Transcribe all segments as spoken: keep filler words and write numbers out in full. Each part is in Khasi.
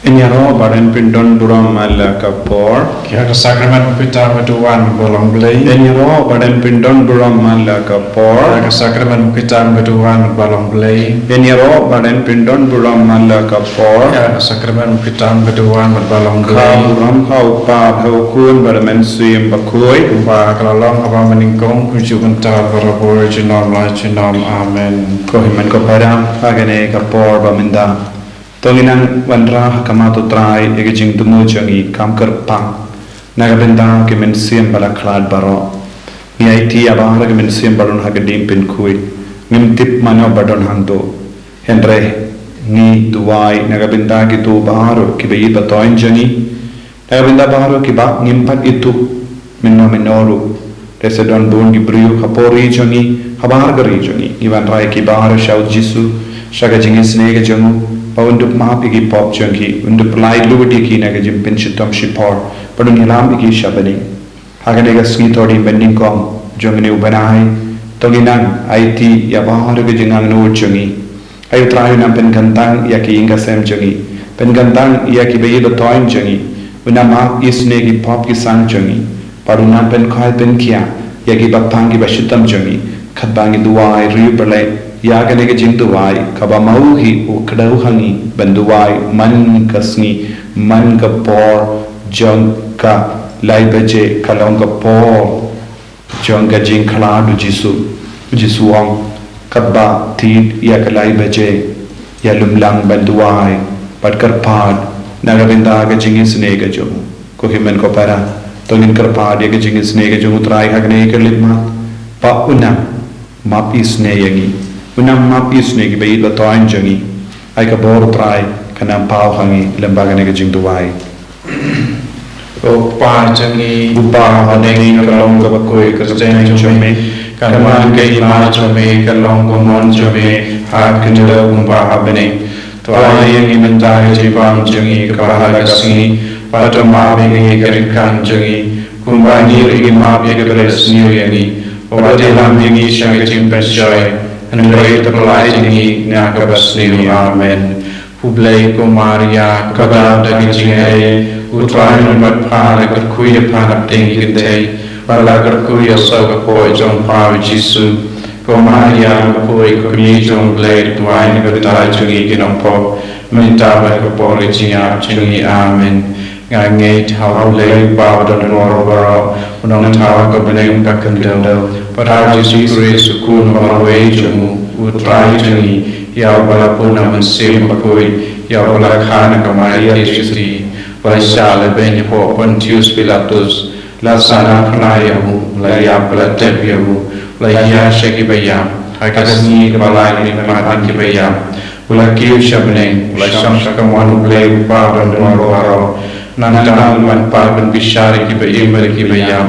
Yn ïaroh bad yn pyndon burom man la ka por. Ïa ka sakramen u Pitar ba duwan bad ba long Blei. Yn ïaroh bad yn pyndon burom man la ka por. Ïa ka sakramen u Pitar ba duwan bad ba long Blei. Yn ïaroh bad yn pyndon burom man la ka por. Ïa ka sakramen u Pitar ba duwan bad ba long Blei. Kha burom ha u Kpa bad ha u Khun bad ha u Mynsiem Bakhuid. Kumba ka la long haba mynnyngkong, kumjuh mynta, barabor, junom la junom. Amen. Ko hynmen ko para, ha kane ka por ba mynta to ngin nang wanrah ha khmat u Trai ïa ka jingthmu jong ngi kam kyrpang na ka bynta ki mynsiem ba la khlad baroh. Ngi aiti ïa baroh ki mynsiem ba don ha ka ding pynkhuid. Ngim tip mano ba don hangto. Hynrei ngi duwai na ka bynta kito baroh kiba ïeit ba thoiñ jong ngi. Na ka bynta baroh kiba ngim pat ithuh mynno mynno ruh. Te sa don bun ki briew ha por ri jong ngi, ha baroh ka ri jong ngi. Ngi wanrah ïa ki baroh sha u Jisu, sha ka jingisynei ka jong u, ba un dup map ïa ki pop jong ki, un dup laitluid ïa ki na ka jingpynshitom shipor, ba un ïalam ïa ki sha bneng. Ha kane ka sngi to dei mynnyngkong jong une u bnai, to ngin nang aiti ïa baroh ka jingangnud jong ngi. Ai u Trai un nang pynkyntang ïa ki ïing ki sem jong ngi, pynkyntang ïa kiba ïeit ba thoiñ jong ngi, un nang map isynei ki pop ki sang jong ngi, bad un nang pynkhuid pynkhiah ïa kiba pang kiba shitom jong ngi, katba ngi duwai riewblei ïa kane ka jingduwai kaba ma u hi u kdew ha ngi ban duwai man ka sngi, man ka por jong ka lai baje ka long ka por jong ka jingkhlad u Jisu. U Jisu u ong, katba thied ïa ka lai baje, ïalum lang ban duwai bad kyrpad na ka bynta ka jingisynei ka jong u. Ko hynmen ko para, to ngin kyrpad ïa ka jingisynei ka jong u Trai ha kane ka khyllipmat, ba un nang map isynei ïa ngi, un nang map isynei kiba ïeit ba thoiñ jong ngi. Ai ka bor u Trai kan nang paw ha ngi lem bad kane ka jingduwai. Ko Kpa jong ngi uba ha bneng, ka long kaba khuid ka kyrteng jong me, kan wan ka hima jong me, kan long ka mon jong me ha khyndew kumba ha bneng. To ai ïa ngi mynta ka jingbam jong ngi kaba ha ka sngi, bad to map ïa ngi ka ryngkat jong ngi, kumba ngi ruh ngi map ïa kiba sniew ïa ngi. Wat ïalam ïa ngi sha ka jingpynshoi, hynrei to pyllait ïa ngi na kaba sniew. Amen. Khublei ko Maria, kaba dap da ka jingaiei, u Trai un bad pha, la kyrkhu ïa pha na pdeng ki kynthei, bad la kyrkhu ïa u saw ka kpoh jong pha u Jisu. Ko Maria bakhuid, ko kmie jong u Blei, duwai na ka bynta jong ngi ki nongpop, mynta bad ha ka por ka jingïap jong ngi. Amen. Nga ngeit ha u Blei u Kpa badonbor baroh, u nongthaw ka bneng ka khyndew, bad ha u Jisu Khrist u Khun uba marwei jong u, u Trai jong ngi, ïa uba la pun na u Mynsiem Bakhuid, ïa uba la kha na ka Maria Theisotti, ba la shah lehbeiñ hapoh Pontius Pilatus, la sahnarphna ïa u, la ïap, la tep ïa u, la ïaid sha kiba ïap, ha ka sngi kaba lai ryngkat bad kiba ïap, u la kiew sha bneng, u la shong sha kamon u Blei u Kpa badonbor baroh. Nangta un wan pat ban bishar ïa kiba im bad kiba ïap.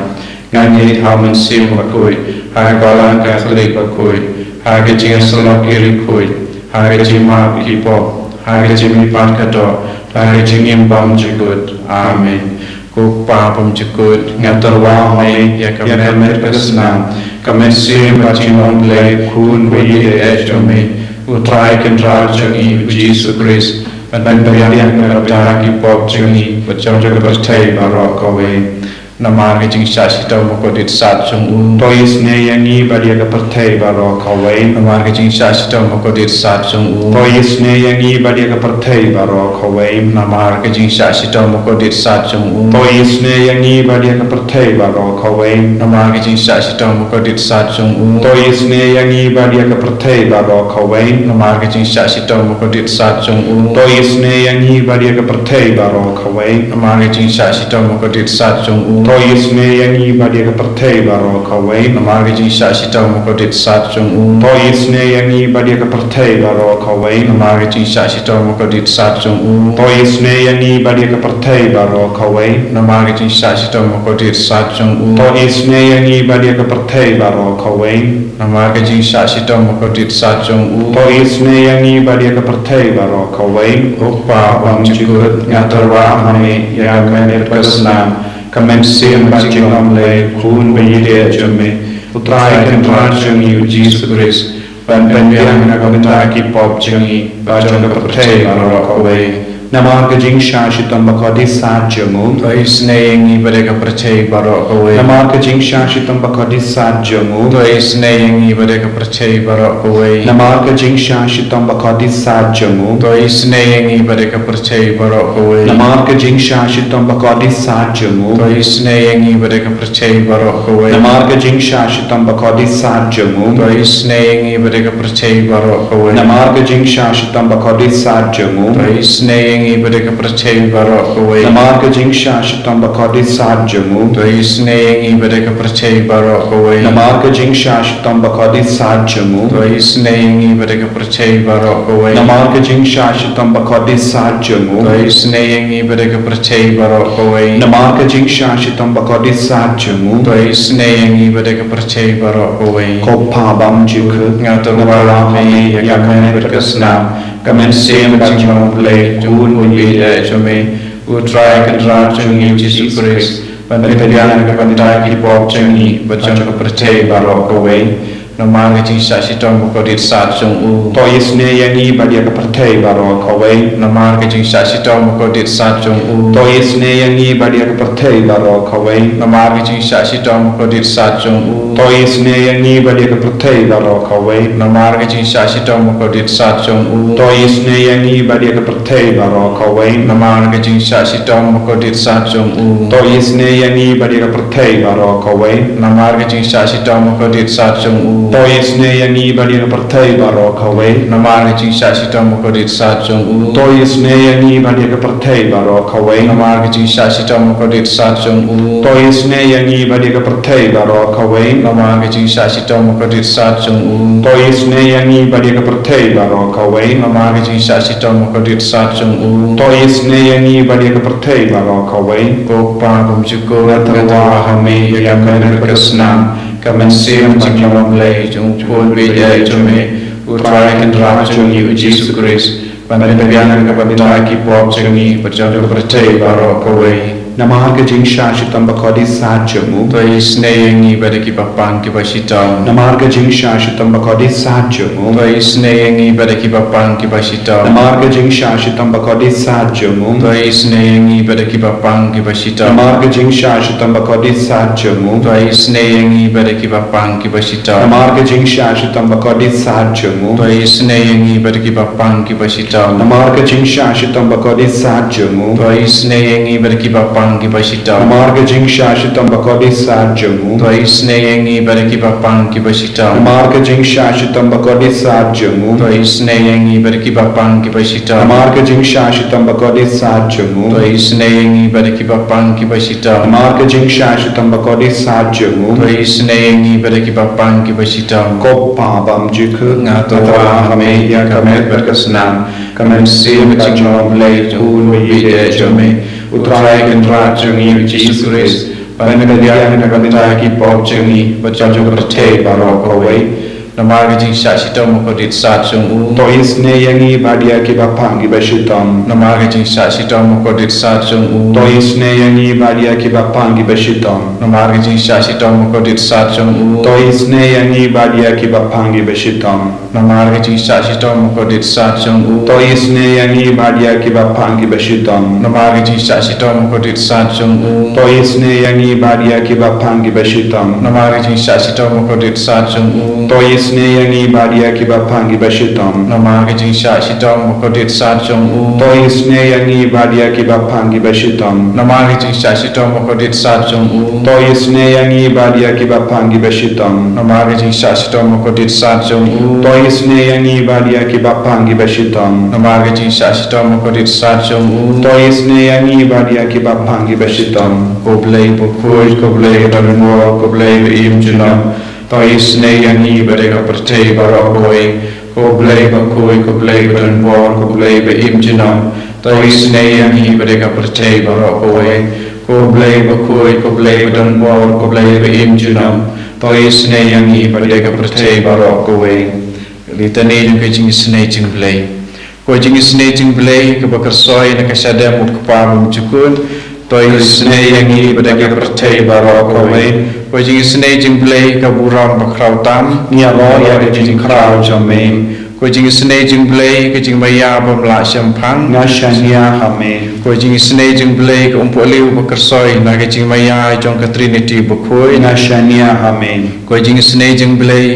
Nga ngeit ha u Mynsiem Bakhuid, ha ka Balang Katholik bakhuid, ha ka jingïasyllok ïa ki riewkhuid, ha ka jingmap ïa ki pop, ha ka jingmihpat ka doh, ha ka jingim bymjukut. Amen. Ko Kpa bymjukut, nga tyrwa ha me ïa ka met bad ka snam, ka mynsiem bad ka jinglong Blei, Khun ba ïeit jong me, u Trai Kynrad jong ngi u Jisu Khrist, ban pynbiang na ka bynta ki pop jong ngi bad jong ka pyrthei baroh kawei. Namar ka jingshah shitom bakordit sat jong u, to isynei ïa ngi bad ïa ka pyrthei baroh kawei. Namar ka jingshah shitom bakordit sat jong u, to isynei ïa ngi bad ïa ka pyrthei baroh kawei. Namar ka jingshah shitom bakordit sat jong u, to isynei ïa ngi bad ïa ka pyrthei baroh kawei. Namar ka jingshah shitom bakordit sat jong u, to isynei ïa ngi bad ïa ka pyrthei baroh kawei. Namar ka jingshah shitom bakordit sat jong u, to isynei ïa ngi bad ïa ka pyrthei baroh kawei. Namar ka jingshah shitom bakordit sat jong u, to isynei ïa ngi bad ïa ka pyrthei baroh kawei. Namar ka jingshah shitom bakordit sat jong u, to isynei ïa ngi bad ïa ka pyrthei baroh kawei. Namar ka jingshah shitom bakordit sat jong u, to isynei ïa ngi bad ïa ka pyrthei baroh kawei. Namar ka jingshah shitom bakordit sat jong u, to isynei ïa ngi bad ïa ka pyrthei baroh kawei. Namar ka jingshah shitom bakordit sat jong u, to isynei ïa ngi bad ïa ka pyrthei baroh kawei. Ko Kpa bymjukut, nga tyrwa ha me ïa ka met bad ka snam, ka mynsiem bad ka jinglong Blei, Khun ba ïeit jong me, u Trai Kynrad jong ngi u Jisu Khrist, ban pynbiang na ka bynta ki pop jong ngi bad jong ka pyrthei baroh kawei. Namar ka jingshah shitom bakordit sat jong u, to isynei ïa ngi bad ïa ka pyrthei baroh kawei. Namar ka jingshah shitom bakordit sat jong u, to isynei ïa ngi bad ïa ka pyrthei baroh kawei. Namar ka jingshah shitom bakordit sat jong u, to isynei ïa ngi bad ïa ka pyrthei baroh kawei. Namar ka jingshah shitom bakordit sat jong u, to isynei ïa ngi bad ïa ka pyrthei baroh kawei. Namar ka jingshah shitom bakordit sat jong u, to isynei ïa ngi bad ïa ka pyrthei baroh kawei. Namar ka jingshah shitom bakordit sat jong u, to isynei ïa ngi bad ïa ka pyrthei baroh kawei. Namar ka jingshah shitom bakordit sat jong u, to isynei ïa ngi bad ïa ka pyrthei baroh kawei. Namar ka jingshah shitom bakordit sat jong u, to isynei ïa ngi bad ïa ka pyrthei baroh kawei. Namar ka jingshah shitom bakordit sat jong u, to isynei ïa ngi bad ïa ka pyrthei baroh kawei. Namar ka jingshah shitom bakordit sat jong u, to isynei ïa ngi bad ïa ka pyrthei baroh kawei. Ko Pa bymjukut, nga tyrwa ha me ïa ka met bad ka snam, ka mynsiem ka jinglong Blei jong u khun baieit jong me, U Trai Kynrad jong ngi U Jisu Khrist, ban pynbiang na ka bynta ki pop jong ngi bad jong ka pyrthei baroh kawei. Namar ka jingshah shitom bakordit sat jong u, to isynei ïa ngi bad ïa ka pyrthei baroh kawei. Namar ka jingshah shitom bakordit sat jong u, to isynei ïa ngi bad ïa ka pyrthei baroh kawei. Namar ka jingshah shitom bakordit sat jong u, to isynei ïa ngi bad ïa ka pyrthei baroh kawei. Namar ka jingshah shitom bakordit sat jong u, to isynei ïa ngi bad ïa ka pyrthei baroh kawei. Namar ka jingshah shitom bakordit sat jong u, to isynei ïa ngi bad ïa ka pyrthei baroh kawei. Namar ka jingshah shitom bakordit sat jong u, to isynei ïa ngi bad ïa ka pyrthei baroh kawei. Namar ka jingshah shitom bakordit sat jong u, to isynei ïa ngi bad ïa ka pyrthei baroh kawei. Namar ka jingshah shitom bakordit sat jong u, to isynei ïa ngi bad ïa ka pyrthei baroh kawei. Namar ka jingshah shitom bakordit sat jong u, to isynei ïa ngi bad ïa ka pyrthei baroh kawei. Namar ka jingshah shitom bakordit sat jong u, to isynei ïa ngi bad ïa ka pyrthei baroh kawei. Ko Pa bymjukut, nga tyrwa ha me ïa ka met bad ka snam, ka mynsiem ka jinglong Blei jong u khun baieit jong me, U Trai Kynrad jong ngi U Jisu Khrist, ban pynbiang na ka bynta ki pop jong ngi bad jong ka pyrthei baroh kawei. Namar ka jingshah shitom bakordit sat jong u, to isynei ïa ngi bad ïa kiba pang kiba shitom. Namar ka jingshah shitom bakordit sat jong u, to isynei ïa ngi bad ïa kiba pang kiba shitom. Namar ka jingshah shitom bakordit sat jong u, to isynei ïa ngi bad ïa kiba pang kiba shitom. Namar ka jingshah shitom bakordit sat jong u, to isynei ïa ngi bad ïa kiba pang kiba shitom. Namar ka jingshah shitom bakordit sat jong u, to isynei ïa ngi bad ïa kiba pang kiba shitom. Namar ka jingshah shitom bakordit sat jong u, to isynei ïa ngi bad ïa kiba pang kiba shitom. Namar ka jingshah shitom bakordit sat jong u, to isynei ïa ngi bad ïa kiba pang kiba shitom. Namar ka jingshah shitom bakordit sat jong u, to isynei ïa ngi bad ïa kiba pang kiba shitom. Namar ka jingshah shitom bakordit sat jong u, to isynei ïa ngi bad ïa kiba pang kiba shitom. Namar ka jingshah shitom bakordit sat jong u, to isynei ïa ngi bad ïa kiba pang kiba shitom. Ko Pa bymjukut, nga tyrwa ha me ïa ka met bad ka snam, ka mynsiem ka jinglong Blei jong u khun baieit jong me, U Trai Kynrad jong ngi U Jisu Khrist, ban pynbiang na ka bynta ki pop jong ngi bad jong ka pyrthei baroh kawei. Namar ka jingshah shitom bakordit sat jong u, to isynei ïa ngi bad ïa kiba pang kiba shitom. Namar ka jingshah shitom bakordit sat jong u, to isynei ïa ngi bad ïa kiba pang kiba shitom. Namar ka jingshah shitom bakordit sat jong u, to isynei ïa ngi bad ïa kiba pang kiba shitom. Namar ka jingshah shitom bakordit sat jong u, to isynei ïa ngi bad ïa kiba pang kiba shitom. Namar ka jingshah shitom bakordit sat jong u, to isynei ïa ngi bad ïa kiba pang kiba shitom. Namar ka jingshah shitom bakordit sat jong u, to isynei ïa ngi bad ïa kiba pang kiba shitom. Namar ka jingshah shitom bakordit sat jong u, to isynei ïa ngi bad ïa kiba pang kiba shitom. Namar ka jingshah shitom bakordit sat jong u, to isynei ïa ngi bad ïa kiba pang kiba shitom. Namar ka jingshah shitom bakordit sat jong u, to isynei ïa ngi bad ïa kiba pang kiba shitom. Namar ka jingshah shitom bakordit sat jong u, to isynei ïa ngi bad ïa kiba pang kiba shitom. Ko Blei bakhuid, ko Blei badonbor, ko Blei ba im junom, to isynei ïa ngi bad ïa ka pyrthei baroh kawei. Ko Blei bakhuid, ko Blei badonbor, ko Blei ba im junom, to isynei ïa ngi bad ïa ka pyrthei baroh kawei. Ko Blei bakhuid, ko Blei badonbor, ko Blei ba im junom, to isynei ïa ngi bad ïa ka pyrthei baroh kawei. Litani jong ka jingisynei jong Blei. Ko jingisynei jong Blei kaba kyrshoi na ka shadem u Kpa bymjukut, to isynei ïa ngi bad ïa ka pyrthei baroh kawei. Ko jingisynei jong Blei ka burom bakhraw tam, ngi ïaroh ïa ka jingkhraw jong me. Ko jingisynei jong U Blei, ka jingmaïa bym lah shemphang. Nga shaniah ha me. Ko jingisynei jong U Blei, ka umpohliew ba kyrsoi na ka jingmaïa jong ka Trinity bakhuid. Nga shaniah ha me. Ko jingisynei jong U Blei,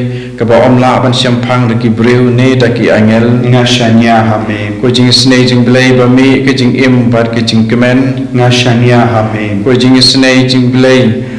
kaba ym lah ban shemphang da ki briew ne da ki angel. Nga shaniah ha me. Ko jingisynei jong U Blei, ba mih ka jingim bad ka jingkmen. Nga shaniah ha me. Ko jingisynei jong U Blei,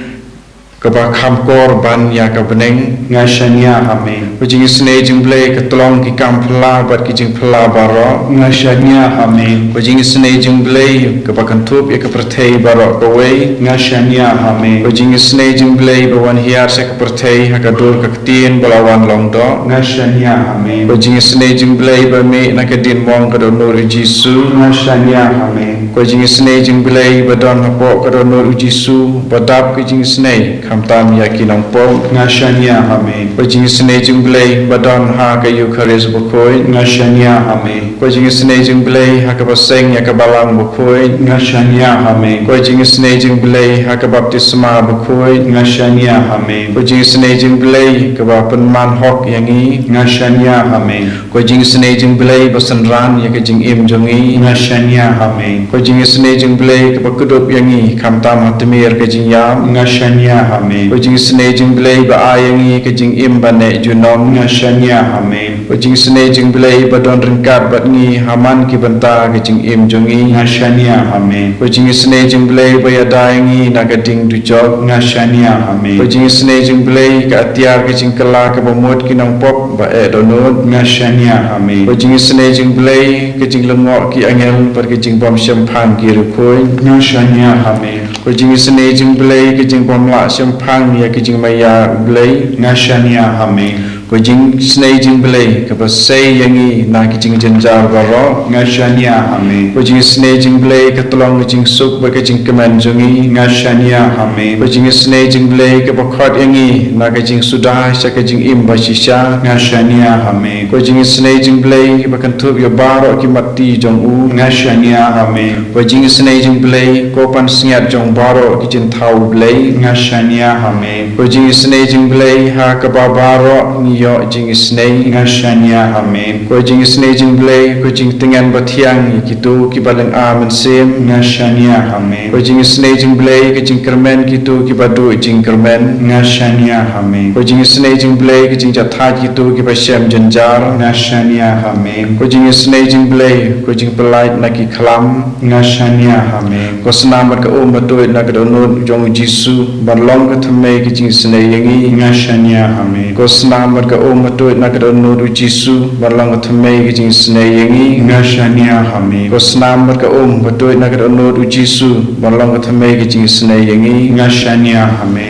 kaba kham kor ban ïa ka bneng. Nga shaniah ha me. Ko jingisynei jong U Blei, ka tyllong ki kam phylla bad ki jingphylla baroh. Nga shaniah ha me. Ko jingisynei jong U Blei, kaba kynthup ïa ka pyrthei baroh kawei. Nga shaniah ha me. Ko jingisynei jong U Blei, ba wan hiar sha ka pyrthei ha ka dur ka ktien ba la wan long doh. Nga shaniah ha me. Ko jingisynei jong U Blei, ba mih na ka diengphna ka dohnud U Jisu. Nga shaniah ha me. Ko jingisynei jong U Blei, ba don hapoh ka dohnud U Jisu, ba dap ka jingisynei khamtam ïa ki nongpop. Nga shaniah ha me. Ko jingisynei jong U Blei, ba don ha ka Eukharist bakhuid. Nga shaniah ha me. Ko jingisynei jong U Blei, ha kaba seng ïa ka balang bakhuid. Nga shaniah ha me. Ko jingisynei jong U Blei, ha ka baptisma bakhuid. Nga shaniah ha me. Ko jingisynei jong U Blei, kaba pynman hok ïa ngi. Nga shaniah ha me. Ko jingisynei jong U Blei, ba synran ïa ka jingim jong ngi. Nga shaniah ha me. Ko jingisynei jong U Blei, kaba kdup ïa ngi khamtam ha tmier ka jingïap. Nga shaniah ha me. Ko jingisynei jong U Blei, ba ai ïa ngi ka jingim ba neh junom. Nga shaniah ha me. Ko jingisynei jong U Blei, ba don ryngkat bad ngi ha man ki bynta ka jingim jong ngi. Nga shaniah ha me. Ko jingisynei jong U Blei, ba ïada ïa ngi na ka ding dujok. Nga shaniah ha me. Ko jingisynei jong U Blei, ka atiar ka jingkylla kaba mut ki nongpop ba eh dohnud. Nga shaniah ha me. Ko jingisynei jong U Blei, ka jinglyngngoh ki angel bad ka jingbym shemphang ki riewkhuid. Nga shaniah ha me. Ko jingisynei jong U Blei, ka jingbym lah shemphang ïa ka jingmaïa U Blei. Nga shaniah ha me. Ko jingisynei jong U Blei, kaba sei ïa ngi na ki jingjynjar baroh. Nga shaniah ha me. Ko jingisynei jong U Blei, ka tyllong ka jingsuk bad ka jingkmen jong ngi. Nga shaniah ha me. Ko jingisynei jong U Blei, kaba khot ïa ngi na ka jingsuda sha ka jingim bashisha. Nga shaniah ha me. Ko jingisynei jong U Blei, kaba kynthup ïa baroh ki matti jong u. Nga shaniah ha me. Ko jingisynei jong U Blei, ko pansngiat jong baroh ki jingthaw U Blei. Nga shaniah ha me. Ko jingisynei jong U Blei, ha kaba baroh ngi ïoh jingisynei. Nga shaniah ha me. Ko jingisynei jong U Blei, ko jingtngen bathiang ïa kito kiba lynga mynsiem. Nga shaniah ha me. Ko jingisynei jong U Blei, ka jingkyrmen kito kiba duh jingkyrmen. Nga shaniah ha me. Ko jingisynei jong U Blei, ka jingjahthait kito kiba shem jynjar. Nga shaniah ha me. Ko jingisynei jong U Blei, ko jingpyllait na ki khlam. Nga shaniah ha me. Ko snam bad ka um batuid na ka dohnud jong U Jisu ban long ka thymmei ka jingisynei ïa ngi. Nga shaniah ha me. Ko snam bad ka um batuid na ka dohnud U Jisu ban long ka thymmei ka jingisynei ïa ngi. Nga shaniah ha me. Ko snam bad ka um batuid na ka dohnud U Jisu ban long ka thymmei ka jingisynei ïa ngi. Nga shaniah ha me.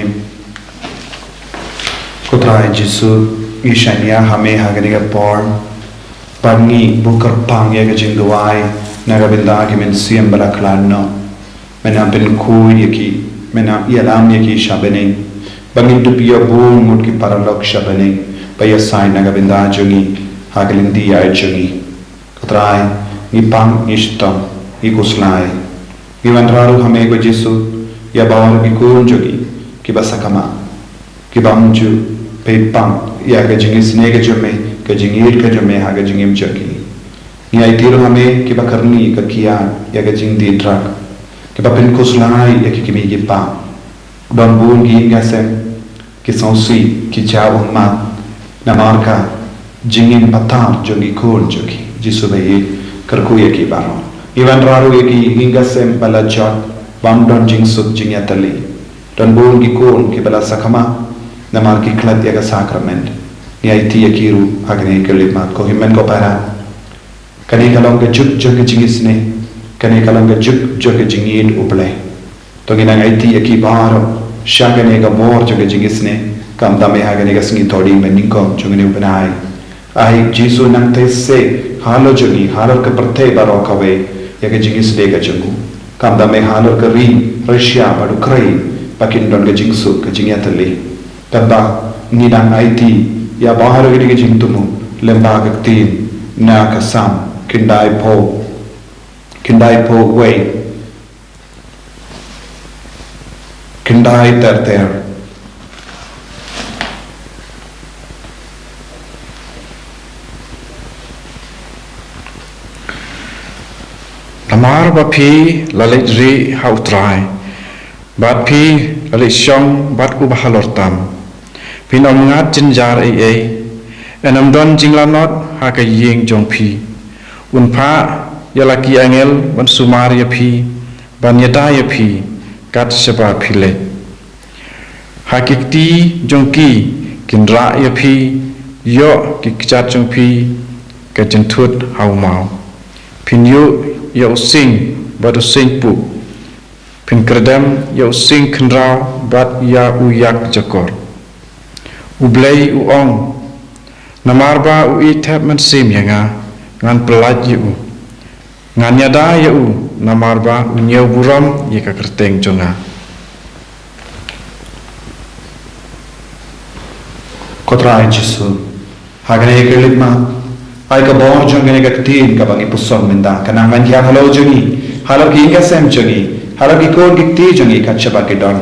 Ko Trai Jisu, ngi shaniah ha me ha kane ka por. Ban ngi buh kyrpang ïa ka jingduwai na ka bynta ki mynsiem ba la khlad noh. Men nang pynkhuid ïa ki, men nang ïalam ïa ki sha bneng. Ba ngin dup ïa bun ngut ki paralok sha bneng ba ïasaid na ka bynta jong ngi ha ka lynti ïaid jong ngi. Ko Trai, ngi pang, ngi shitom, ngi khuslai. Ngi wanrah ruh ha me ko Jisu ïa baroh ki khun jong ngi kiba sakma, kiba ym ju peit pang ïa ka jingisynei ka jong me, ka jingïeit ka jong me ha ka jingim jong ki. Ngi aiti ruh ha me kiba kyrni ka kiad ïa ka jingdie drug, kiba pynkhuslai ïa ki kmie ki kpa. Don bun ki ïing ki sem, ki sngewsih, ki jaw ummat namar ka jingim patar jong ki khun jong ki. Jisu ba ïeit, kyrkhu ïa ki baroh. Ngi wanrah ruh ïa ki ïing ki sem ba la jot, bym don jingsuk jingïatylli. Don bun ki khun kiba la sakma namar ki khlad ïa ka sakrament. Ngi aiti ïa ki ruh ha kane ka khyllipmat. Ko hynmen ko para, kane ka long ka juk jong ka jingisynei, kane ka long ka juk jong ka jingïeit U Blei. To ngin nang aiti ïa ki baroh sha kane ka bor jong ka jingisynei, khamtam eh ha kane ka sngi Thohdieng ba nyngkong jong une u bnai. Ai Jisu, nang theh seh halor jong ngi, halor ka pyrthei baroh kawei ïa ka jingisynei ka jong u. Khamtam eh halor ka ri Russia bad Ukraine, ba kin don ka jingsuk ka jingïatylli. Katba ngi dang aiti ïa baroh kine ki jingthmu lyngba ka ktien na ka Salm khyndaiphew, khyndaiphew wei, khyndai ter ter. Namar ba phi la leit rieh ha U Trai, bad phi la leit shong bad u bahalor tam, phin ym ngat jynjar ei ei. Yn ym don jinglanot ha ka ïing jong phi. Un phah ïa la ki angel ban sumar ïa phi, ban ïada ïa phi kat shaba phi leit. Ha ki kti jong ki kin rah ïa phi, ïoh ki kjat jong phi ka jynthut ha u maw. Phin ïuh ïa u sing bad u sing puh, phin kyrdem ïa u sing khynraw bad ïa u ïak jakor. U Blei u ong, namar ba u ïeit thep mynsiem ïa nga, ngan pyllait ïa u. Ngan ïada ïa u, namar ba u ñiew burom ïa ka kyrteng jong nga. Ko Trai Jisu, ha kane ka khyllipmat, ai ka bor jong kane ka ktien kaba ngi puson mynta, ka nang ban hiar halor jong ngi, halor ki ïing ki sem jong ngi, halor ki khun ki kti jong ngi kat shaba ki don.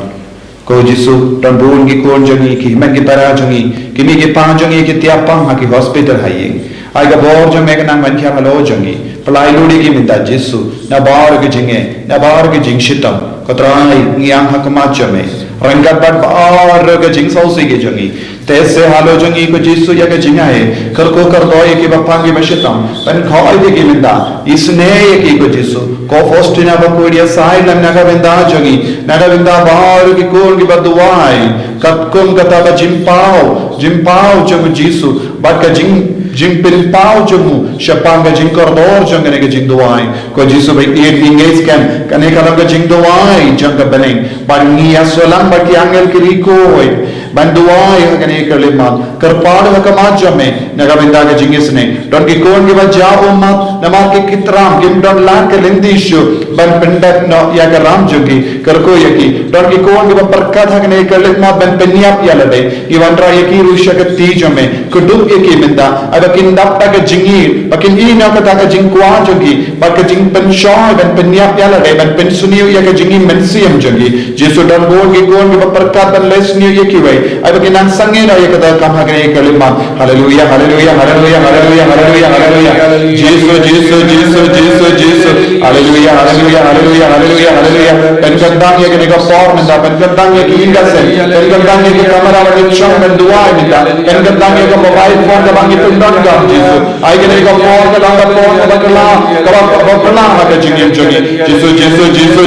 Ko Jisu, don bun ki khun jong ngi, ki hynmen ki para jong ngi, ki mei ki pa jong ngi, ki tiap pang ha ki hospital ha ïing. Ai ka bor jong me ka nang ban hiar halor jong ngi. Pyllait lut ïa ki mynta Jisu, na baroh ki jingeh, na baroh ki jingshitom. Ko Trai, ngi ïeng ha khmat jong me. Ryngkat bad baroh ki jingsngewsih ki jong ngi. Te se halor jong ngi ko Jisu ïa ka jingai. Kyrkhu kyrdoh ïa kiba pang kiba shitom. Pynkhuid ïa ki mynta. Isynei ïa ki ko Jisu. Ko Faustina Bakhuid, ïasai lang na ka bynta jong ngi. Na ka bynta baroh ki khun kiba duwai. Katkum kata ka jingpaw, jingpaw jong u Jisu. Bad ka jing, jingpynpaw jong u shaphang ka jingkordor jong kane ka jingduwai. Ko Jisu, ba ïeit ngi ngeit skhem kane ka long ka jingduwai jong ka bneng. Bad ngi ïa sngewsih lang bad ki angel ki riewkhuid ban duwai ha kane ka khyllipmat. Kyrpad ha khmat jong me na ka bynta ka jingisynei. Don ki khun kiba jaw ummat namar ki, ki tram, kim don lad ka lynti shuh ban pyndep noh ïa ka ram jong ki. Kyrkhu ïa ki. Don ki khun kiba pyrkhat ha kane ka khyllipmat ban pynïap ïa lade. Ngi wanrah ïa ki ruh sha ka kti jong me. Kdup ïa ki mynta, ai ba kin dap da ka jingïeit, ba kin ïehnoh kata ka jingkwah jong ki, bad ka jingpynshoi ban pynïap ïa lade, ban pynsniew ïa ka jingim mynsiem jong ki. Jisu, don bun ki khun kiba pyrkhat ban leh sniew ïa kiwei, ai ba kin nang sangeh noh ïa kata ka kam ha kane ka khyllipmat. Haleluia, haleluia, haleluia, haleluia, haleluia, haleluia. Jisu, Jisu, Jisu, Jisu, Jisu. Haleluia, haleluia, haleluia, haleluia, haleluia. Pynkyntang ïa kane ka por mynta, pynkyntang ïa ki ïing ki sem, pynkyntang ïa ki kamra ba ngi shong ban duwai mynta, pynkyntang ïa ka mobile phone kaba ngi pyndonkam, Jisu. Ai kane ka por ka long ka por kaba kylla, kaba, kaba kylla ha ka jingim jong ngi. Jisu, Jisu, Jisu.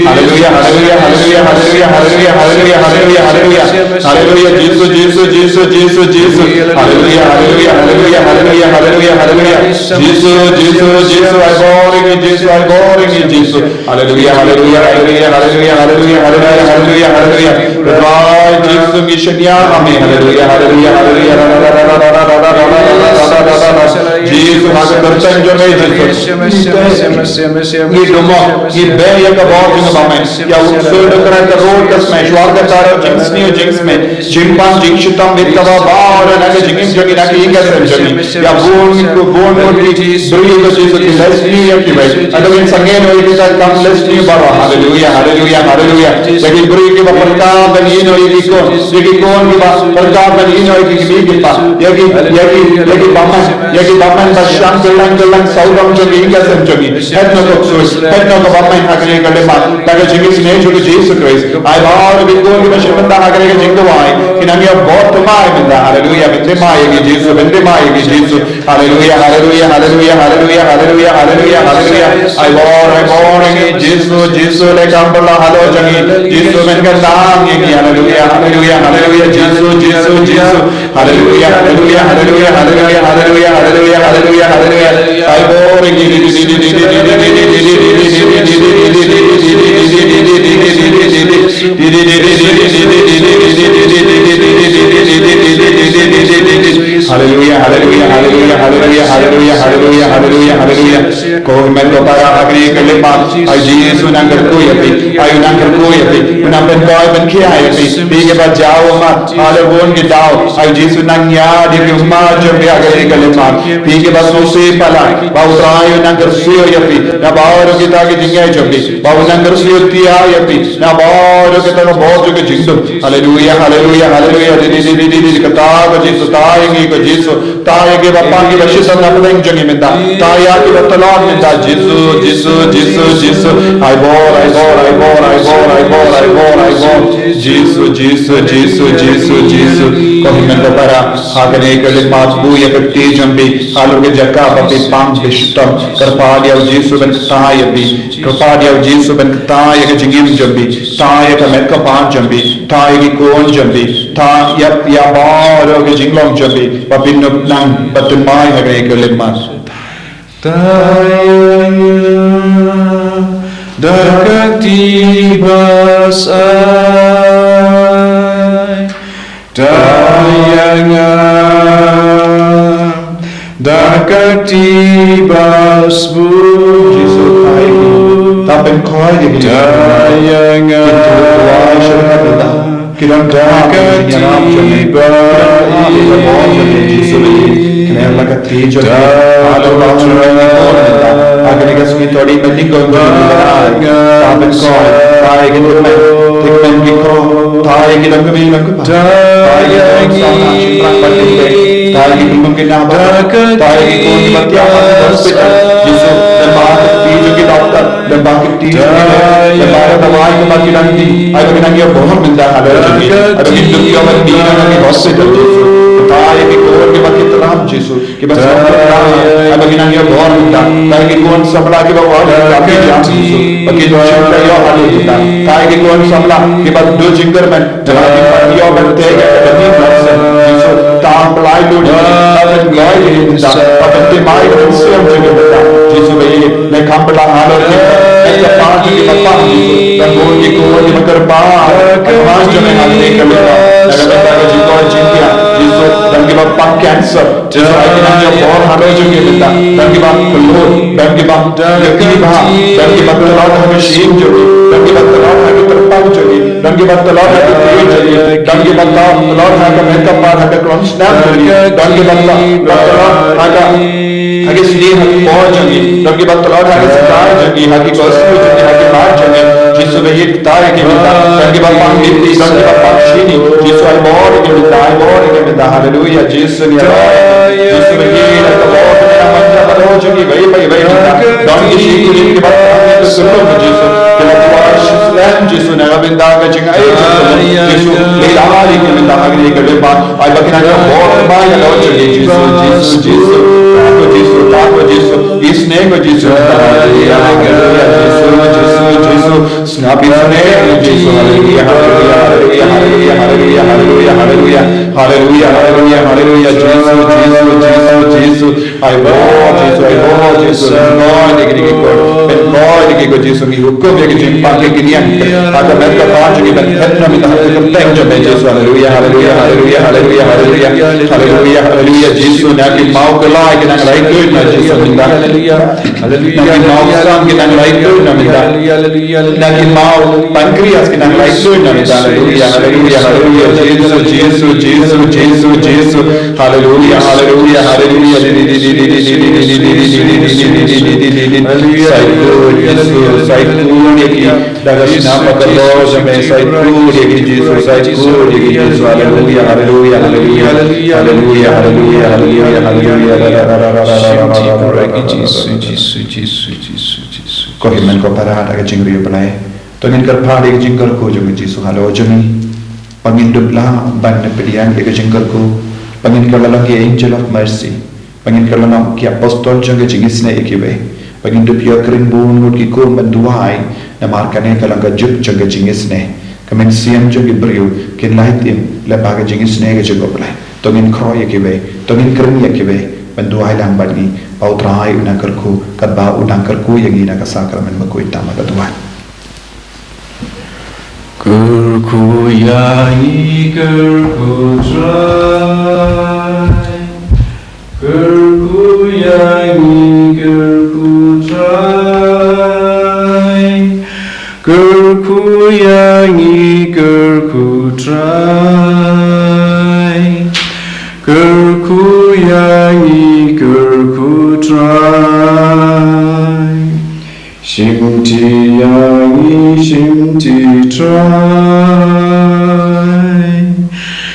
Haleluia, haleluia, haleluia. Haleluia, Jisu, Jisu, Jisu, Jisu, Jisu. Haleluia, haleluia, haleluia. Jisu, Jisu, Jisu, ai bor ïa ngi Jisu, ai bor ïa ngi Jisu. Haleluia, haleluia, haleluia. Goodbye, Jisu, ngi shaniah ha me. Haleluia, haleluia, haleluia. Jisu, ha ka kyrteng jong me Jisu. Ngi dum mo, ngi beh ïa ka bor jong ka bamai. Ïa u ksuid u kren ka rud ka smash, war ka taro jingsniew jingsmai. Jingpang jingshitom bad kaba baroh na ka jingim jong ngi, na ka ïing ka sem jong ngi. Ïa bun ngi, ko bun bun ki briew ko Jisu ki leh sniew ïa kiwei. Ado ngin sangeh noh ïa kita ki kam leh sniew baroh. Haleluia, haleluia, haleluia. Ïa ki briew kiba pyrkhat ban ïehnoh ïa ki khun. Ïa ki khun kiba pyrkhat ban ïehnoh ïa ki kmie ki kpa. Ïa ki, ïa ki, ïa ki bamai. Ïa ki bamai ba shang kylleng kylleng sawdong jong ngi, ïing ka sem jong ngi. Phet noh ko ksuid, phet noh ko bamai ha kane ka khyllipmat. Da ka jingisynei jong u Jisu Khrist. Ai baroh ki khun kiba shim bynta ha kane ka jingduwai. Kin nang ïa bud thymmai mynta. Haleluia, bud thymmai ïa ngi Jisu, bud thymmai ïa ngi Jisu. Haleluia, haleluia, haleluia, haleluia, haleluia, haleluia, haleluia. Ai bor, ai bor ïa ngi Jisu, Jisu, leh kam pynlah halor jong ngi. Jisu, pynkyntang ïa ngi. Haleluia, haleluia, haleluia. Jisu, Jisu, Jisu. Haleluia, haleluia, haleluia, haleluia, haleluia, haleluia, haleluia, haleluia. Ai bor ïa ngi. Haleluia, haleluia, haleluia, haleluia, haleluia, haleluia, haleluia, haleluia. Ko hynmen ko para ha kane ka khyllipmat, ai Jisu nang kyrkhu ïa phi, ai u nang kyrkhu ïa phi, u nang pynkoit pynkhia ïa phi, phi kiba jaw ummat, ha la bun ki daw, ai Jisu nang ïaid ïa ki ummat jong phi ha kane ka khyllipmat, phi kiba sngewsih palat, ba U Trai u nang kyrsiew ïa phi, na baroh kita ki jingeh jong phi, ba u nang kyrsiew thiah ïa phi, na baroh kita ka bor jong ka jingdum. Haleluia, haleluia, haleluia, di, di, kata ko Jisu, kata ïa ngi ko Jisu. Tang ïa kiba pang kiba shitom na pdeng jong ngi mynta. Tang ïa kiba tlot mynta. Jisu, Jisu, Jisu, Jisu. Ai bor, ai bor, ai bor, ai bor, ai bor, ai bor, ai bor. Jisu, Jisu, Jisu, Jisu, Jisu. Ko hynmen ko para, ha kane ka limmat buh ïa ka kti jong phi halor ka jaka ba phi pang phi shitom. Kyrpad ïa u Jisu ban kta ïa phi. Kyrpad ïa u Jisu ban kta ïa ka jingim jong phi. Kta ïa ka met ka pan jong phi. Kta ïa ki khun jong phi. Kta ïa, ïa baroh ka jinglong jong phi. Ba phin ym nang ba thymmai ha kane ka limmat. Kta ïa nga da ka kti ba shai. Kta ïa nga da ka kti ba sbu. Jisu, kta ïa ngi. Kta pynkhoi ïa ngi. Kta ïa nga. Ki don da ka kti ba Jisu, kner la ka kti jong ngi. Haleluya. Ha kane ka sngi to dei mynta ko Jisu. Kta pynkhoi, kta ïa ki tymmen, tymmen ki kro, kta ïa ki dang kmie dang kpa. Kta ïa ki dang samla shynrang bad ki kpei. Kta ïa ki dang kmie dang kpa. Kta ïa ki khun kiba thiah ha hospital. Jisu, lyngba ka kti jong ki doktor, lyngba ka kti jong ki nurse, lyngba ka dawai kaba ki dang die. Ai ba ki dang ïoh bor mynta halor jong ngi. Ai ba kin dup ïoh ban die na ki hospital Jisu. Kta ïa ki khun kiba ki tram Jisu. Kiba samla, ai ba kin nang ïa bor mynta. Kta ïa ki khun samla kiba wan, kiba ïa Jisu. Ba kin shim ka ïoh ha mynta. Kta ïa ki khun samla kiba duh jingkyrmen. Ba kin ïoh ban tei ïa ka dei nurse. Jisu, kta ïa ki khun samla kiba wan mynta. Ba kin tei mai ka mynsiem jong ki mynta. Jisu ba ïa ne kam ba la halor ki. Ne ka pa ki ba pa Jisu. Ba bun ki khun kiba kyrpad. Ba ma jong ne ha ne ka mynta. Na ka bynta ka jingkoit jingkhiah. Jisu, ba kiba pang cancer. Jisu, ai ki nang ïa bor halor jong ki mynta. Don kiba kyllut, don kiba ïa ki ba, don kiba tlot ha ka shyieng jong ki, don kiba tlot ha ka kyrpang jong ki, don kiba tlot ha ka kyrpang jong ki, don kiba tlot ha ka makeup bar ha ka klong snam jong ki, don kiba tlot ha ka, ha ka sniew ha ka por jong ki, don kiba tlot ha ka stai jong ki, ha ki kosu jong ki, ha ki mar jong ki. Jisu ba ïa kta ïa ki mynta, don kiba pang lipstick, don kiba pang shini. Jisu ai bor ïa ki mynta, ai bor ïa ki mynta. Haleluya. Jisu ne Jisu ba ïa ka bor ne man ka bor jong ki ba ïa ba ïa ba ïa. Don ki shi kurim kiba pang ïa ka sulung Jisu. Kiba kwah shi slem Jisu na ka bynta ka jingai Jisu. Jisu leh ïa ki mynta ha kane ka lyngba. Ai ba kin nang ïa bor ba ïa ka jong ki Jisu, Jisu, Jisu. Ko Jisu, ko Jisu. Isynei ko Jisu. Haleluya, haleluya, Jisu, Jisu, Jisu. Sngap isynei ko Jisu. Haleluya, haleluya, haleluya, haleluya, haleluya, haleluya, haleluya. Haleluya, haleluya, haleluya, Jisu, Jisu, Jisu, Jisu. Ai bor Jisu, ai bor Jisu. Pynkoit ïa kine ki khun, pynkoit ïa ki ko Jisu, ngi hukum ïa ki jingpang ki kyndiang. Ha ka met ka pan jong ki ban phet na mynta ha ka kyrteng jong me Jisu. Haleluya, haleluya, haleluya, haleluya, haleluya. Haleluya, haleluya, Jisu, na ki maw kylla ki nang rai khuid na Jisu mynta. Haleluya, haleluya, na ki maw san ki nang rai khuid na mynta. Haleluya, haleluya, haleluya. Na ki maw pancreas ki nang rai khuid na mynta. Haleluya, haleluya, haleluya, Jisu, Jisu, Jisu, Jisu, Jisu. Haleluya, haleluya, haleluya. Sa ïakynduh Jisu, sa ïakynduh ïa ki da ka snam ba ka lor jong me, sa ïakynduh ïa ki Jisu, sa ïakynduh ïa ki Jisu. Haleluya, haleluya, haleluya. Haleluya, haleluya, haleluya, haleluya. Shim deeper ïa ki Jisu, Jisu, Jisu, Jisu, Jisu. Ko hynmen ko para da ka jingriewblei. To ngin kyrpad ïa ka jingkyrkhu jong u Jisu halor jong ngi. Ba ngin dup lah ban pdiang ïa ka jingkyrkhu. Ba ngin kylla long ki angel of mercy. Ba ngin kylla long ki apostol jong ka jingisynei ïa kiwei. Ba ngin dup ïa ka ring bun ngut ki khun ban duwai. Namar kane ka long ka juk jong ka jingisynei. Ka mynsiem jong ki briew kin lait im lyngba ka jingisynei ka jong U Blei. To ngin khroh ïa kiwei. To ngin kren ïa kiwei. Ban duwai lang bad ngi. Ba U Trai un nang kyrkhu. Katba un nang kyrkhu ïa ngi na ka sakramen bakhuid. To ngin duwai. Kyrkhu ïa ngi, kyrkhu Trai. Kyrkhu ïa ngi, kyrkhu Trai. Kyrkhu ïa ngi, kyrkhu Trai. Kyrkhu ïa ngi, kyrkhu Trai. Shimti ïa ngi, shimti Trai.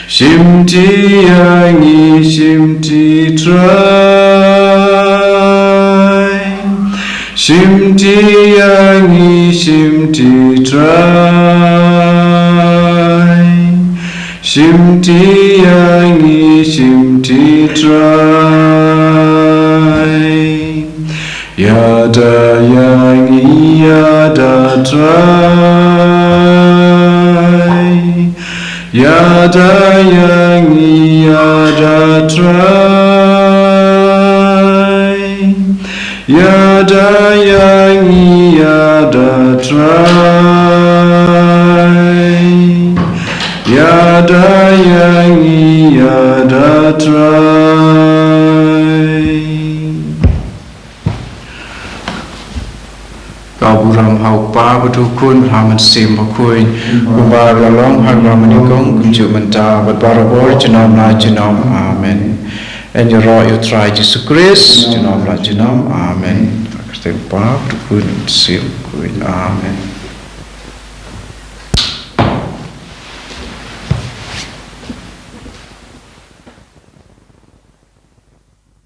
Shimti ïa ngi, shimti Trai. Shimti ïa ngi, shimti Trai. Shimti ïa ngi, shimti Trai. Ïada ïa ngi, ïada Trai. Ïada ïa ngi, ïada Trai. Ïada ïa ngi, ïada Trai. Ïada ïa ngi, ïada Trai. Ka burom ha u Kpa bad u Khun bad ha u Mynsiem Bakhuid. Kumba la long ha kaba nyngkong, kumjuh mynta bad barabor, junom la junom. Amen. Yn ïaroh ïa u Trai Jisu Khrist junom la junom. Amen. Ha ka kyrteng u Kpa bad u Khun bad u Mynsiem Bakhuid. Amen.